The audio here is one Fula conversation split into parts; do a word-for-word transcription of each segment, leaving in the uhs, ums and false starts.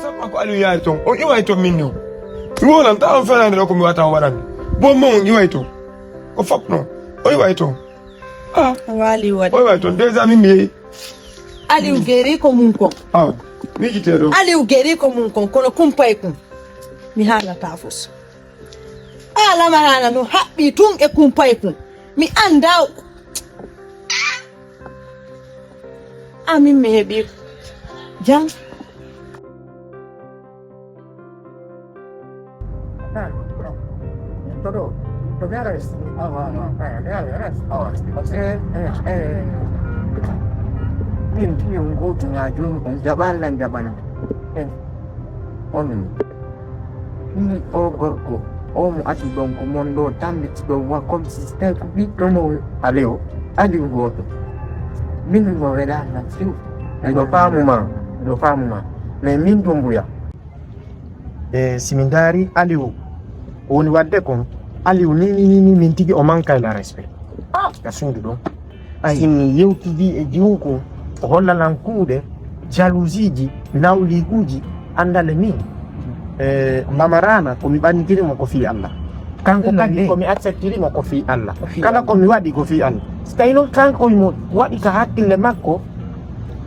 Sappa ko Aliou yaari toon, o iway toon min noon. Mi wonanta on fenaande ɗo ko mi wata o waɗan. Bon, mo on iway toon. Ko fop noon. O iway toon. Ah, Awa Aliou waɗi. O iway toon. Déjà min mi yehi. Aliou geri ko mum kon. Ah, miijitee ɗo. Aliou geri ko mum kon, kono kumpay kun. Mi haalata fos. A lamaraana no haɓɓi tun e kumpay kun. Mi anndaa. Amin mi heɓi jam. Min tiyon goto nga joni on jaɓalla jaɓana. On. Min o gorko, o mo ati ɗon ko mon ɗo tambiti ɗon wa comme si tawi ko ɓiɗɗo mo Aliou, Aliou gooto. Min mo welaa na few. Miɗo faamuma, miɗo faamuma. Mais min Doumbouya. E si mi ndaari Aliou, ko woni waɗde kon, Aliou ni, ni, ni, ni, min tigi o manque la respect. Ka suudu ɗon. Ay. Si mi yewtidii e jiwuko, o holla lan kuuɗe, jalousie ji, nawliiguuji, anndale min. E, Lamarana, ko mi ɓanngiri mo ko fii Allah. Kanko kadi ko mi acceptiri mo ko fii Allah. Kala ko mi waɗi ko fii Allah. Si tawi noon kanko mo waɗi ka hakkille makko,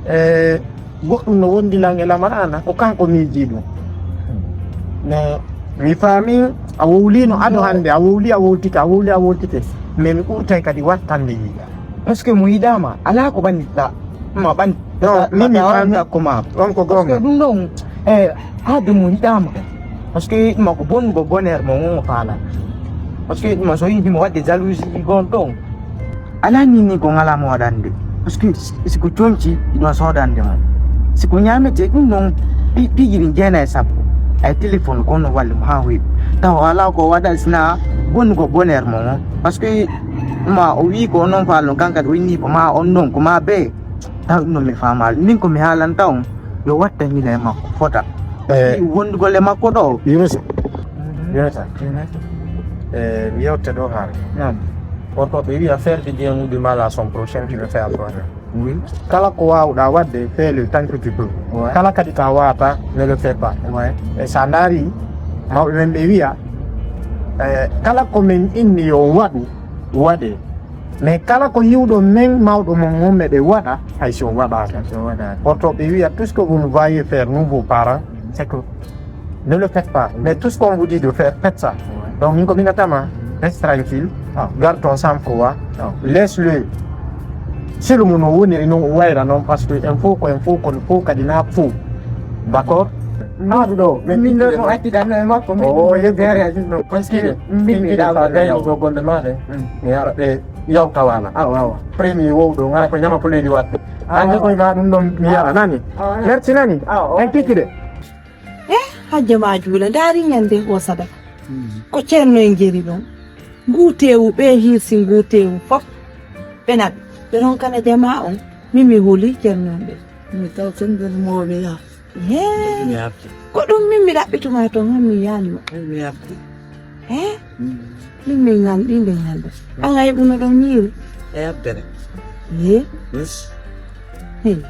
e, goɗɗum no wondi lan e Lamarana, ko kanko miijii ɗum. Mais mi faami, a wowliino ado hannde, a wowli, a wowltike, a wowli, a wowltike. Mais mi ɓurtay kadi wattande yiɗa. Parce que mo yiɗaama, alaa ko ɓanniɗaa. Ma ɓan-, non, min mi faami. Ko ma. On ko goonga. Parce que ɗum ɗon, eh, haade mo yiɗaama. Parce que yiɗma ko bonnugo bonheur mo, mo faala. Parce que yiɗma so yiɗi mo waɗde jalousie gon ɗon. Alaa ni ni ko ngalaa mo waɗande. Parce que si ko conci, ɗum soodande mo. Si ko ñaametee, ɗum noon pi-, piiji ɗin jeenayi e sappo. Ay téléphone ko no walli mo haa hoyɗi. Tawa alaa ko waɗa sina bonnugo bonheur mo, mo. Parce que ma o wii ko noon faalo, kanka o inni ko ma on ɗon, ko ma bee. Taw ɗum mi faamaali. Min ko mi haalanta on, yo watta hila e makko, fota. Eh. Wondugol e makko ɗo. Yunusa. Yunusa. Eh, mi yewte ɗo haala. Naam. Woto ɓe wiya faire du bien ou du mal à son prochain, tu le fais à toi-même. Oui. Kala ko waawɗaa waɗde, fais-le tant que tu peux. Ouais. Kala kadi ka waawata, ne le fais pas. Ouais. E sa ndaari, mawɓe men ɓe wiya, eh, kala ko men inni yo waɗu, waɗe. Mais kala ko yiwɗo men mawɗo mon on meɗe waɗa, hay si on waɗaaka. Hay si on waɗaaka. Hoto ɓe wiya, tout ce que vous nous voyez faire, nous, vos parents, c'est que ne le faites pas. Mais tout ce qu'on vous dit de faire, faites ça. Ouais. Donc, min ko min attama, reste tranquille, garde ton sang-froid, laisse-le. Selu mo no woniri noon, o wayra noon, parce que en fof ko en fof, kono fof kadi na fof. D'accord? Haɗu ɗo, min ɗo ko accidanno e makko, min o yeddere, parce que min mi ɗawa gayno ko golle maɗa. Mi ara ɓe. Yaw tawana, awa, awa. Premier wowɗo, ngara ko ñama ko leydi waɗde. Awa. Ande koye ma ɗum ɗon mi yara, nani? Awa. Merci, nani? Awa, awa. En kikiɗe. Eh, hajja ma juula, ndaari ñande o sadaka. Ko ceerno en jeri ɗon. Ngu tewu, ɓe hirsi ngu tewu fof. Ɓe naɓi. Ɓe ronkana jama on. Min mi huli ceerno en ɓe. Mi taw tan nder mo mi yaha. Hee. Mi arti. Ko ɗum min mi ɗaɓɓituma toon, han mi yaanima. Min mi arti. Hee? Mm. Min min nganɗi nde ñande. Mm. An a heɓuno ɗon ñiiri? E abbere. Hee? Yes. Hee.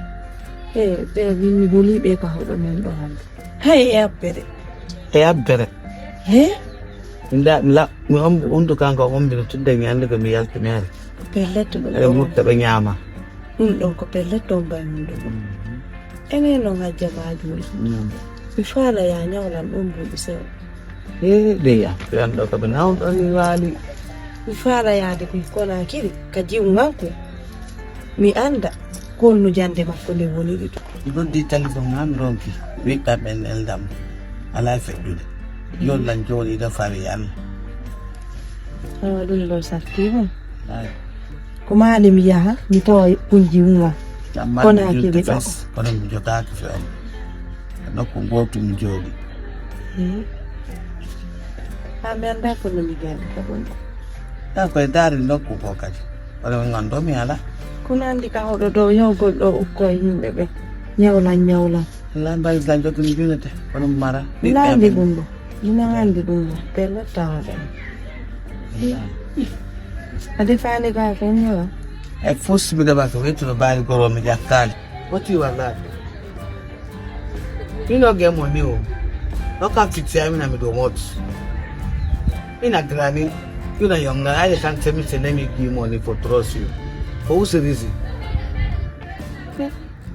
Hee, ɓe min mi huli ɓe ka hoɗo men ɗo hannde. Hay e abbere. E abbere. Hee? Nda, la, mi ombi, undu kanko ombi no tudde mi ande ko mi yalti mi ari. Pellet ɗum. Eɗen mutta ɓe ñaama. Ɗum ɗon ko pellet ɗon bay mum ɗum. Mhm. Enen noon hajja maajuuji. Mm. Mi faala ya ñawlan ɗum mbuuɗi sewo. Ee, dey ya, ɓe annda ko ɓe nawɗon mi waali. Mi faala yaade koye Konaakiri, ka jiwŋanku. Mi annda ko honno jannde makko nden woniri ɗum. Mi noddi téléphone am, mi ronki. Ɓiɓɓe am ɓen neldam. Alaa e feƴƴude. Yollan jooɗiiɗo fawi Allah. Awa ɗum ɗo sarti mum. Ay. Ko maali mi yaha, mi tawa punji mum. Kono mi jogaaki fe on. Nokku gootu mi jooɗi. Eh. Ha mi annda ko no mi jooɗi ka ɗum. Ka koye daari nokku ko kadi. Kono mi ngando mi ala. Kono anndi ka hoɗo ɗo yawgol ɗo ukko e yimɓe ɓe. Ñawlan, ñawlan. Wallaahi, mbawi dañde ko mi juulete, kono mi mara. Ɓiɓɓe amen. Mi nana anndi ɗum ɗo. Mi nana anndi ɗum ɗo. Pellet tawata. Wallaahi. A defaani gaa ko ñawa? E fof si mi ɗaɓa ko wettuno baali goro mi ƴattaali. Woti wallaahi. You no get money o. No come fit say me na me do what. In a granny, you na young girl. I can't tell me say let me give money for trust you. For who's the reason?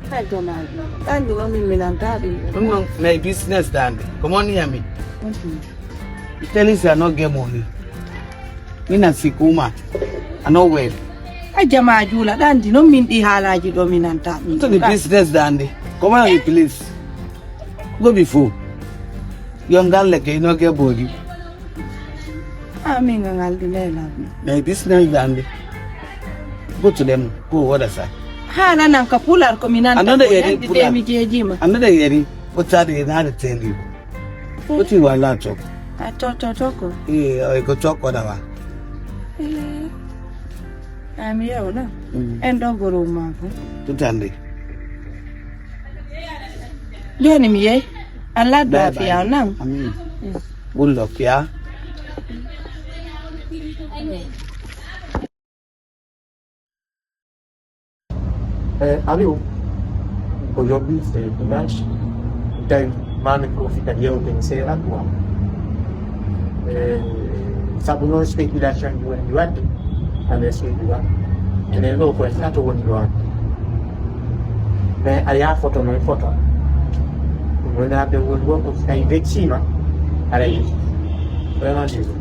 Kai jamaji. Kandi no min minanta ɗum. No, no, my business dande. Come on near me. You tell me say I no get money. Me na sick woman. I no well. A jama juula ɗandi noon min ɗi haalaji ɗo minanta min. To the business dande. Come on, you please. Go before. Young girl like you no get body. A min ga ngal ɗi lela. My business dande. Go to them. Go other side. Haala nan ka pular ko minanta. Another Ko area yandi pular. Temi jejima. Another area. What are they not tell you? What you want to talk? A to to to ko. Eh, I go talk other one. Ami yewna. Mm. En ɗo goro mako. Tutande. Joni mi yehi. Allah do afiya nan. Amin. Good luck, yeah. Eh, Aliou, aujourd'hui c'est dimanche. Tey maa ngi profité ak yow tey c'est à toi. Eh, sabu noon spéculation ji woni waɗde. Aɗa spécula. Enen ɗo koye sato woni ɗo. Mais a yaa photo noon photo. Wonaaɓe woni ɗo ko tawi becciima. Aɗa yiɗi. Vraiment désolé.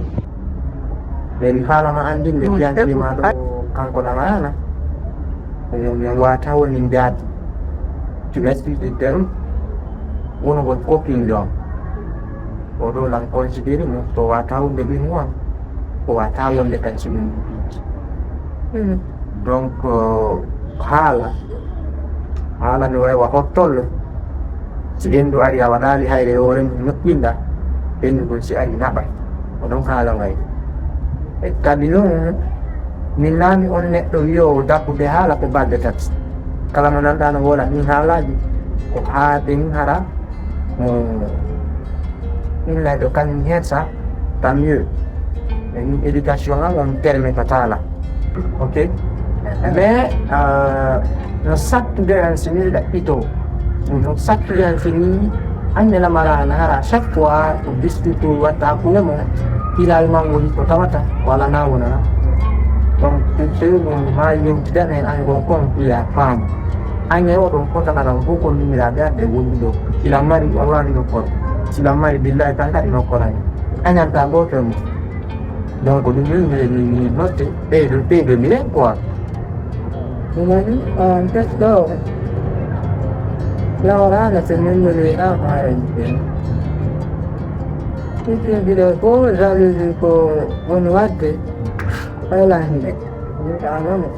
Mais mi faalama anndinde fiyanke ma ɗo kanko Lamarana. Min wata woni mbiyaade. Tu m'excuses de terme. Wonugol copine ɗo. O ɗo lan considéré mo to wata wonde ɓin won. Ko wata wonde kan si ɗum. Donc, euh, haala. Haala no wayi wa hottollo. Si ɓendu ari a waɗaali hayre e hoore mum moƴƴinɗa, ɓendu ɗum si ari naɓay. Ko ɗum haala wayi. E kadi noon, min naami on neɗɗo wiyoowo dabbude haala ko balɗe tati. Kala mo nanɗa no woola ɗin haalaaji, ko haa ɓen hara mo min layɗo kañum heen sa, tant mieux. E min éducation am on permet ko taala. Ok. Mais euh, no sattude an so nii ɗaɓɓito. No sattude an so nii annde Lamara ana hara chaque fois ko discours watta hakkunde mo. Hilaali ma woni ko tawata wala na wonana. Donc so tawi mo ma yewtidan en an gon kon il a femme. An e oɗon fota kala fof ko numiraaɓe adde wonduɗo. Sila mari o wani no koro. Sila mari billahi tan kadi no korani. Añanta goto mo. Donc ɗum min mbiɗen min min notte ɓeydo ɓeydo minen quoi. Ɗumani on tes ɗo lawarano so min mbiɗo ɗa faare mbiɗen. Ɗiɗɗi mbiɗo fof jalousie ko woni wadde. Fayla hinde. Mbiɗa nomo.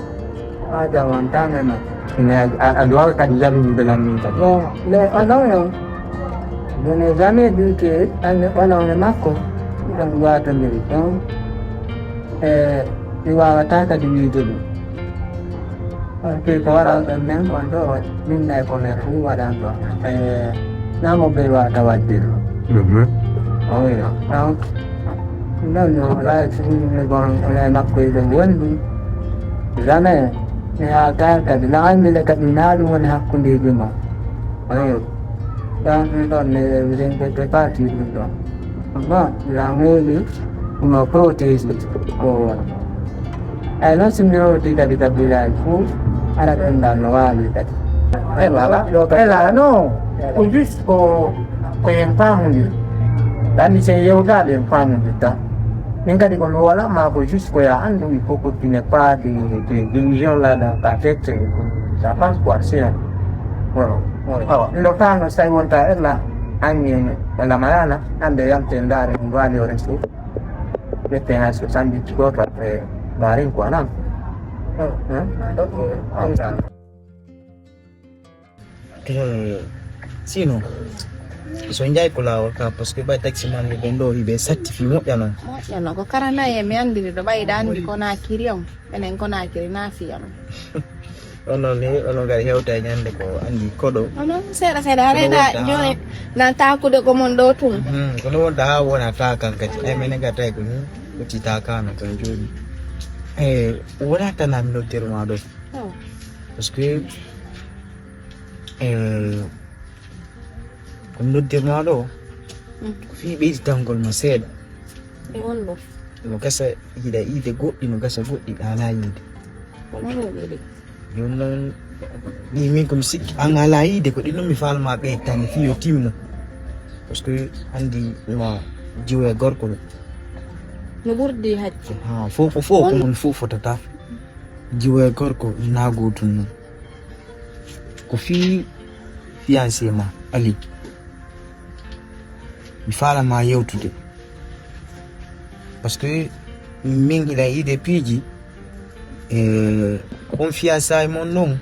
Haa jawantama ma. Mais a a doit kadi jaɓi mbela min kadi. Bon, mais onon on, je n'ai jamais dit que anne onon e makko ɗon watondiri ɗon. E mi wawata kadi wiide ɗum. On ke ko waɗan ɗon men on ɗo min nay ko men ɗum waɗan ɗo. E namo ɓe wata wadde ɗum. Oyo donc non non wala sinni bon onon e makko eɗen wondi. Jamais mi haataani kadi na anndi le kadi na ɗum woni hakkundeeji ma. Oyo donc ɗum ɗon ne rengete parti ɗum ɗon. Bon la mairie no protégé ko woni. Ay noon so mi rewti kadi ka village fof ara ɗum ɗan no waawi kadi. Ay baba ɗo kala no ko juste ko ko en pamudir. Ɗanni sen yewtaɓe en pamudir tan. Min kadi ko mi wala ma ko juste ko ya anndu il faut que tu n'es pas de de division là dans ta tête. Ça passe quoi c'est un voilà. Awa ndo tano sai wonta ella anni en ella mayana ande yamte ndare ɗum waali o resto. Ɓetten hay soixante-dix goto après mbarin quoi nan. Sino so njaay ko laawol ka parce que ɓay taxi man ɓe ɗo hiɓe satti fi moƴƴa noon. Moƴƴa noon ko karanaye mi anndiri ɗo ɓayɗa anndi ko nakiri on enen ko nakiri nafiya noon. Onon ni onon kadi hewta e ñande ko anndi koɗo. Onon seeɗa seeɗa a reeɗa jooni nan takude ko mon ɗo tun. Hmm, kono wonta ha wona ta kan kadi ay menen kadi tawi ko ɗum ɓetti ta kano kan jooni. E wona tan ami noddir ma ɗo. Parce que e Ɗum noddirmaa ɗo, ko fii ɓeydi tanngol ma seeɗa. E wonno? No gasa yiɗa yiide goɗɗi, no gasa goɗɗi ɗa alaa yiide. Ko noon o wiyi de. Jooni noon, ɗi min ko mi sikki, an alaa yiide, ko ɗi ɗum mi faalma ɓeytani fii yo timmo. Parce que anndi ma jiwo e gorko ɗum. No ɓurdi hajji. Ha, fof ko fof ko mon fof fotata. Jiwo e gorko naa gootum noon. Ko fii fiancé ma, Ali. Mi faalama yewtude. Parce que min hiɗa yiide piiji, e, on fiançailles mon noon,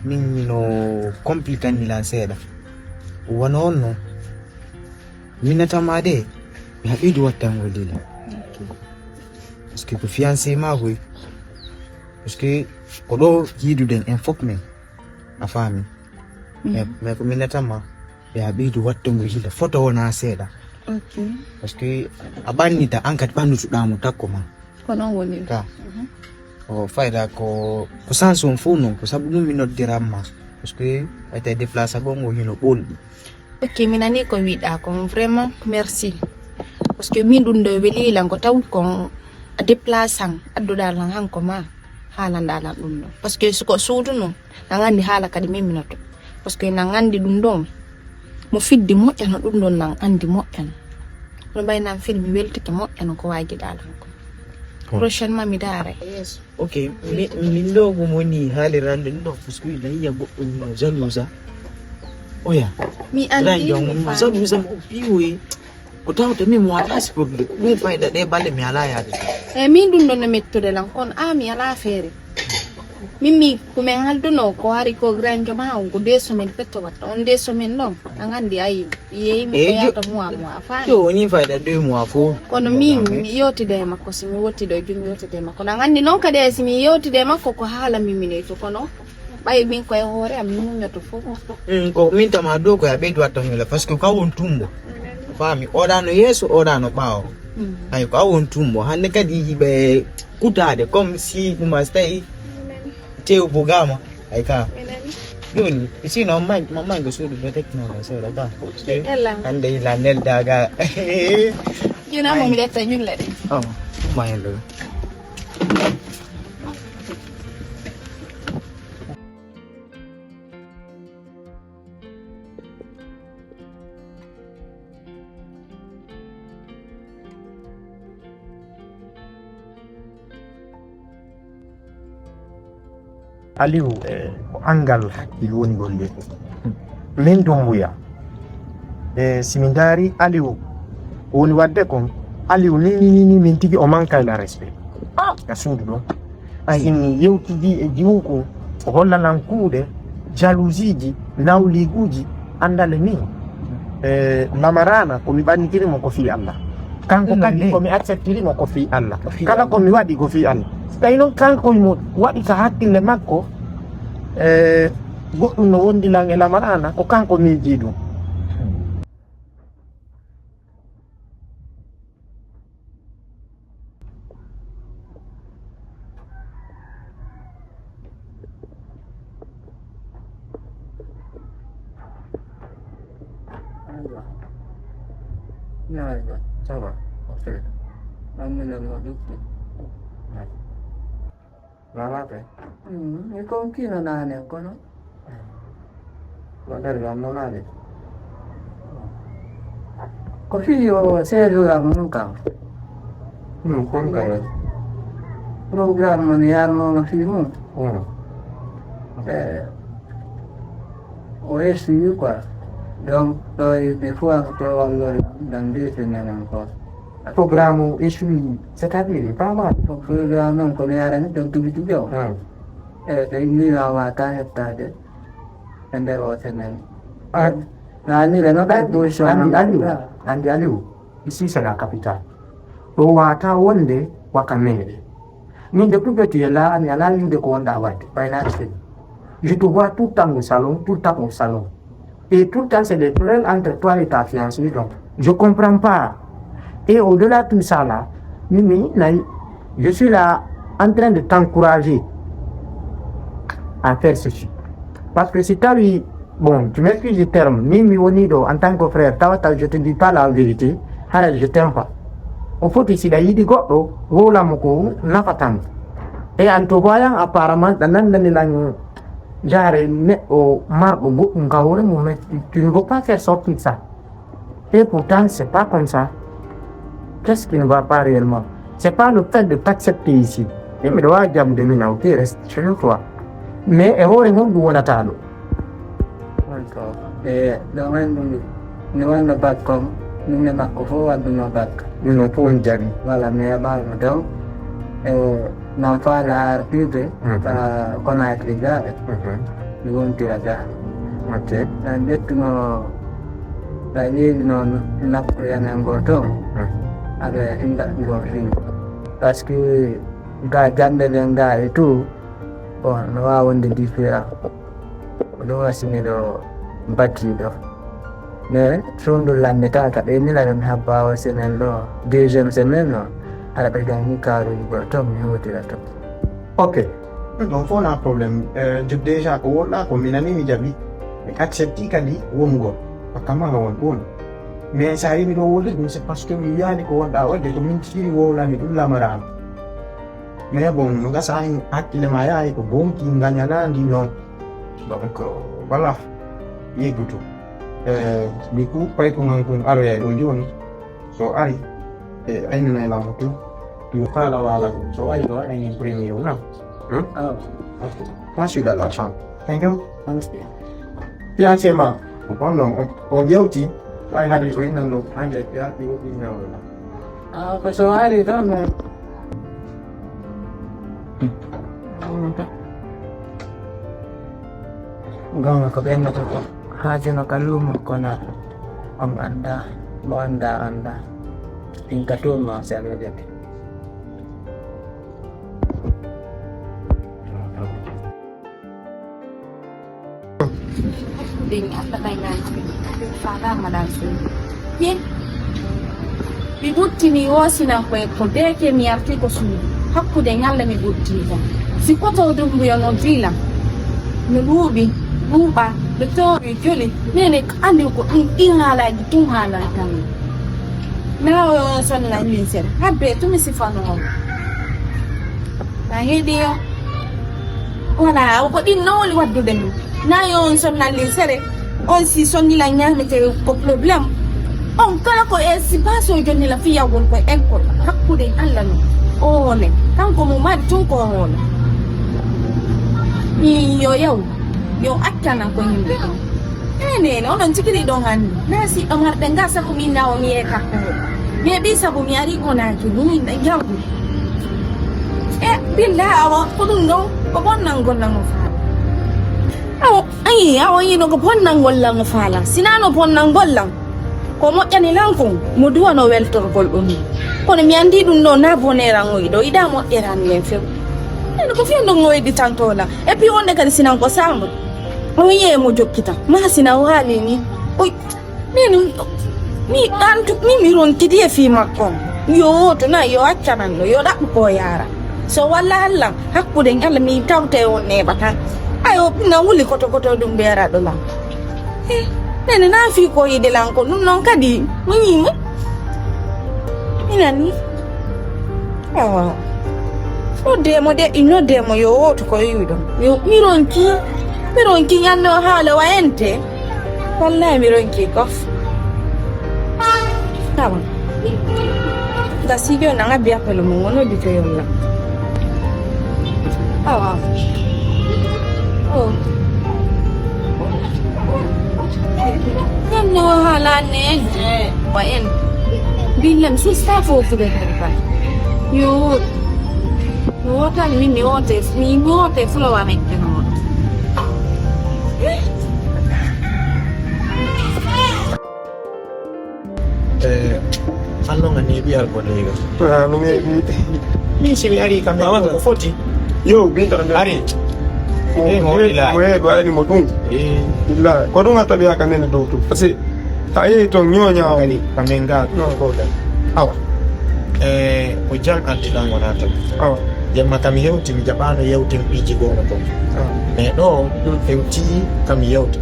min mino compliqué lan seeɗa. Wano on noon, minatama de, mi haɓidi wattango dila. Parce que ko fiancé ma koy. Parce que ko ɗo yiiduɗen en fof men. A faami? Mais, mais ko minatama, ɓe a ɓeydu wattango hila foto wona seeɗa. Ok. Parce que a ɓannita, an kadi ɓannutuɗa mo takko ma. Ko noon woni. Ka. O fayda ko, ko sens on fof noon, ko sabu ɗum mi noddiran ma. Parce que ɓayta déplacé goo ngo hino ɓolɗi. Ok, mi nani ko wiɗa kon, vraiment merci. Parce que min ɗum ɗo weli lan ko taw kon a déplacé an, adduɗa lan han ko ma, haalanɗa lan ɗum ɗo. Parce que si ko suudu noon, na nganndi haala kadi min minoto. Parce que na nganndi ɗum ɗon, mo fiddi moƴƴano ɗum ɗon nan anndi moƴƴano. Kono ɓay nan fil mi weltike moƴƴano ko waajiɗa lan ko. Prochainement mi daara e yeeso. Ok, mi-, min ɗo ko moni haalirande ɗum ɗo, parce que ina yiya goɗɗo no jalouse. Oya. Mi anndi. Ray ɗon mo jalouse mo piwoyi. Ko tawta min mo waɗa sportde. Ɗum fayda ɗe balle mi alaa yaade. E min ɗum ɗon no mettude lan, kono a mi alaa feere. Min mi ko min halduno ko hari ko grand joma on ko deux semaines petto watta. On deux semaines ɗon, a nganndi ayi. Yeyi mi ko yaata mois, mois, a faami? Yo, woni fayda deux mois fof. Kono min, mi yewtida e makko, si mi wottido e jum, mi yewtida e makko. Na nganndi noon kadi, si mi yewtida e makko, ko haala mi minoyto, kono ɓay min koye hoore am, mi muñoto fof. Mm, ko min tama ɗo ko ya ɓeydu watta hila, parce que ka won tumbo. Faami, oɗa no yeeso, oɗa no ɓaawo. Mm. Ay, ko a won tumbo. Hannde kadi yiɓe kutaade, comme si ɗum a so tawi tew bugama. Ay ka. Jooni, sinon, man, man, man, ko suudu protect non, c'est vrai, ka. Ella. Hannde ila nelda ga. Jooni, amo mi letta ñulle ɗe. Oh, ma en ɗo. Aliou, eh, ko anngal hakkil woni golle. Min Doumbouya. E si mi ndaari Aliou, ko woni waɗde kon, Aliou ni, ni, ni, ni, min tigi o manque la respect. Ah, ka suudu ɗon. Ay, si mi yewtidi e jiwu kon, o holla lan kuuɗe, jalousie ji, nawliiguuji, anndale min. E, Lamarana, ko mi ɓannitiri mo ko fii Allah. Kanko kadi, ko mi acceptiri mo ko fii Allah. Kala ko mi waɗi ko fii Allah. So tawi noon kanko mo waɗi ka hakkille makko, e, goɗɗum no wondi lan e Lamarana, ko kanko miijii ɗum. Aywa. Aywa, ça va. Ok. Alhamdulillah, mo ɗuɗɗi. Lala kay. Mm, e kon kino nane kono. Ko dari gam no nane. Ko fii o seedo gam nun kam. Hmm, kon kam. Programme mo mi yarno no fii mum. Hmm. Eh, o esti quoi. Donc, ɗo e des fois ko to wallo dan de se nanan ko. Programme o esti, c'est-à-dire, pas mal. Ko programme non ko mi yarani donc tubi tubi o. Hmm. E, ɓe inniraama ka heɓtaade e nder o semaine. Ah. Naanire no ɓay position. Anndi Aliou, anndi Aliou, ici c'est la capitale. Ɗo waata wonde waka meeɗe. Min de plus que tu es là, mi alaa wiide ko wonɗa waɗde, ɓay naati seni. Je te vois tout le temps au salon, tout le temps au salon. Et tout le temps, c'est des problèmes entre toi et ta fiancée. Donc, je comprends pas. Et au-delà de tout ça, là, Mimi, là, je suis là en train de t'encourager à faire ceci. Parce que si tu as eu Bon, tu m'excuses du terme, min mi woni ɗo en tant que frère, tawa taw je te dis pas la vérité, hara je t'aime pas. O foti siɗa yiɗi goɗɗo, wowla mo ko nafatan. Et en te voyant apparemment, ɗa nandani lan jaare neɗɗo marɗo goɗɗum ka hoore mum, mais tu ne veux pas faire sortir ça. Et pourtant, c'est pas comme ça. Qu'est-ce qui ne va pas réellement? C'est pas le fait de t'accepter ici. Et mi ɗo wawi jaɓude min, ok, reste chez toi. Mais e hoore mum ɗum wonata ɗo. D'accord. E ɗo men ɗum, mi wonno bac, comme min e makko fof wadduno bac. Ɗum no fof on jaɓi. Voilà, mi heɓaano donc. E non faala artude, mhm, ka Conakry ga. Mhm. Mi wontira ga. Ok. Ɗan ƴettuno, ɗa ƴeewi noon, naftu enen ngoo toon. Mhm. Aɗa hinda ngoo fin. Parce que ga jannde ɗen ga e tout, bon, no waawi wonde différent. Ko ɗum waɗi mi ɗo battiiɗo. Mais suundu lannitaaka, ɓe nila ɗum habba o semaine ɗo, deuxième semaine o, aɗa ɓeyda ni kaaruuji goɗɗo toon, mi hewtira toon. Ok. Ɗum fof na problème. Euh, je déjà ko wonɗa ko mi nani mi jaɓi. Mi accepti kadi wongol. Ko kamma ko won ɗum. Mais so a yimi ɗo wonde ɗum, c'est parce que mi yiyaani ko wonɗa waɗde, ko min tigi wowlani ɗum lamaraama. Mais bon, no gasa hay hakkille ma yahay ko bonki ngañanaa ndi noon. Donc, voilà, yeggutu. Eh, du coup, payko ngal kon aroyay ɗo jooni. So ari, e aynanay laamu tun. Yo faala waala ɗum. So ari ɗo, ayni premier o, non? Hmm? Ah. Ok. Moi, je suis dans la chambre. Thank you. Merci. Fiancé ma, on, on, on yewti, ay hade ko innan ɗo, hande fiancé o ɗin nawla. Ah, ko so ari ɗon, eh. Gonga ko ɓennata ko haajino ka luumo kono on anndaa, mo anndaa anndaa. Ɗin ka toon ma sewedete. Ɗin Allah kay nani. Faɗa maɗa sunu. Ye. Mi ɓuttini wosinan koye ko deeke mi arti ko suudu. Hakkude ñalla mi ɓuttini tan. Si koto dumbuya no diila. No ɗuuɓi, ɗuuɓa, no toowi joli. Nene andi ko ɗum ɗin haalaaji tun haalaa tan. Na o sonna linsere. Habbe tumi sifano. Na heɗi yo. Wala, ko ɗin no woni waddude min. Na yo on sonnalli sere, on si sonnila ñaamete ko problème. On kala ko e si baso jonnila fiyawol ko école hakkude Allah no. O wone, kanko mo mari tun ko wona. Mi yo yaw, yo accana ko yimɓe ɗon. Enene, onon jigiri ɗon anni. Na si o marɓe nga sabu min na o mi e kakkude. Mi heɓi sabu mi ari konaaki ni jawdi. E billa awa ko ɗum ɗon ko bonnangol lan o faala. Awa ayi awa yino ko bonnangol lan o faala. Sinano bonnangol lan. Ko moƴƴani lan kon mo duwano weltorgol ɗum. Kono mi andi ɗum ɗo na boneran o yiɗo yiɗa moƴƴeran men few. Nene ko fiyo ɗon o yiɗi tantola. E puis wonde kadi sinan ko sambo. O wiye mo jokkita. Ma sina wali ni. Oy. Min mi antu mi mi ronkidi e fii makko on. Yo woto na yo accananno yo ɗaɓɓu ko yaara. So walla Allah hakkude Allah mi tawte on neɓa tan. Ayo na wuli koto koto ɗum ɓeeraɗo lan. Eh, nene na fii ko yiɗi lan ko ɗum noon kadi mo yiimo. Minani. Awa. Noddee mo de, noddee mo yo wooto ko wi'uɗon. Yo mi ronki, mi ronki ñande o haala wa ente. Wallahi mi ronki kof. Awa. Da si jooni nanga bi appel mo ngono di to yolla. Awa. Oh. Ñande o haala ne. Wa en. Billam sista fofude herba. Yo. Mi wootani min mi woote mi woote fulowa mekke noon. Eh, an noon a neeɓi ar ko leega. Ah, mi neeɓi. Min si mi ari kam ko foti. Yo, binta ari. Eh, mo woni la. Mo yeeɗo ani mo ɗum. Eh. Illa ko ɗum a taɓi haka nene dow ɗum. Parce que a yehi toon ñooña o. Kadi ka min ga. Non, ko ɗum. Awa. E o jam addi ɗan wona tan. Awa. Jemma kam hewti mi jaɓano yewtin piiji gono toon. Mais ɗo hewti kam yewti.